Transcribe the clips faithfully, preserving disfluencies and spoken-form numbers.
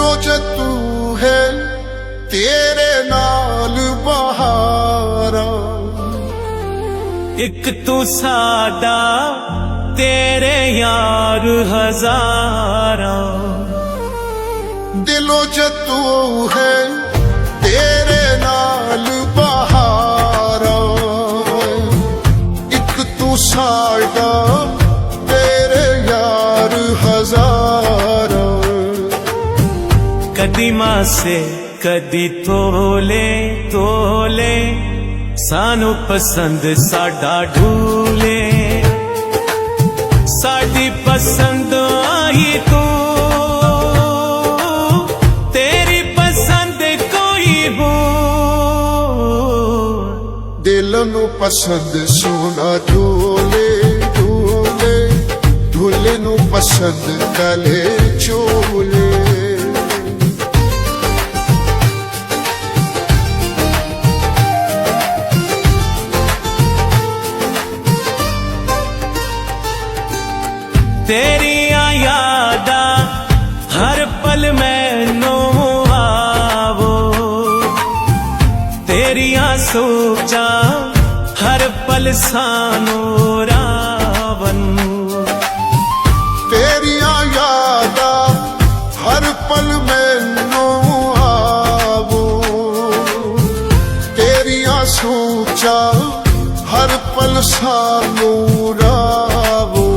جو توں ہے تیرے نال بہاراں۔ اک توں ساݙا، تیرے یار ہزاراں۔ دلوں جو توں ہے تیرے نال بہاراں۔ اک توں ساݙا، تیرے یار ہزاراں۔ کدی ماسے، کدی تولے تولے، سانوں پسند ساݙا ڈھولے۔ ساݙی پسند آہی توں، تیری پسند کوئی ہور۔ دل نوں پسند سوہݨا ڈھولے ڈھولے، ڈھولے نوں پسند کالے چولے۔ تیریاں یاداں ہر پل مینوں آوو، تیریاں سوچاں ہر پل سانوں راون۔ تیریاں یاداں ہر پل مینوں آوو، تیریاں سوچاں ہر پل سانوں راوو۔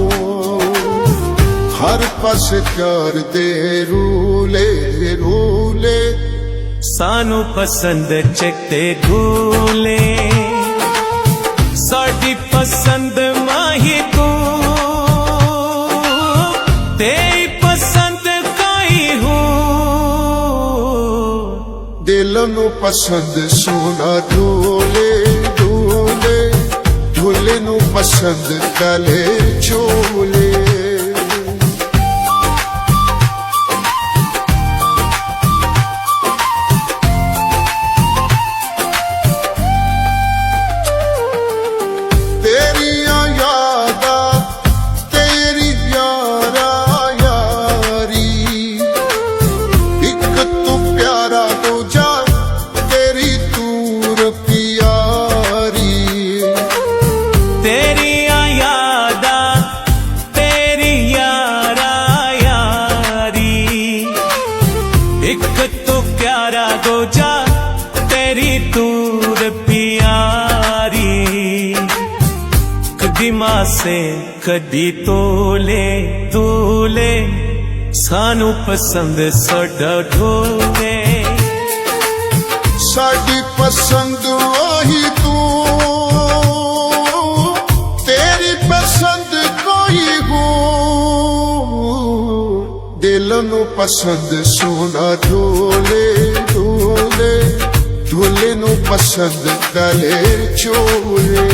ہر پاسے پیار دے رولے رولے، سانوں پسند چٹے گولے۔ ساݙی پسند ماہی توں، تیری پسند کائیں ہور۔ دل نوں پسند سوہݨا ڈھولے ڈھولے، ڈھولے نوں پسند کالے چولے۔ تیریاں یاداں، تیری یارا یاری، اک توں پیارا ݙوجھا، تیری تور پیاری۔ تیریاں یاداں، تیری یارا یاری، اک توں پیارا ݙوجھا، تیری تور پیاری۔ کدی ماسے، کدی تولے تولے، سانوں پسند ساݙا ڈھولے۔ ساݙی پسند آہی توں، تیری پسند کوئی ہور۔ دل نوں پسند سوہݨا ڈھولے ڈھولے، ڈھولے نوں پسند کالے چولے۔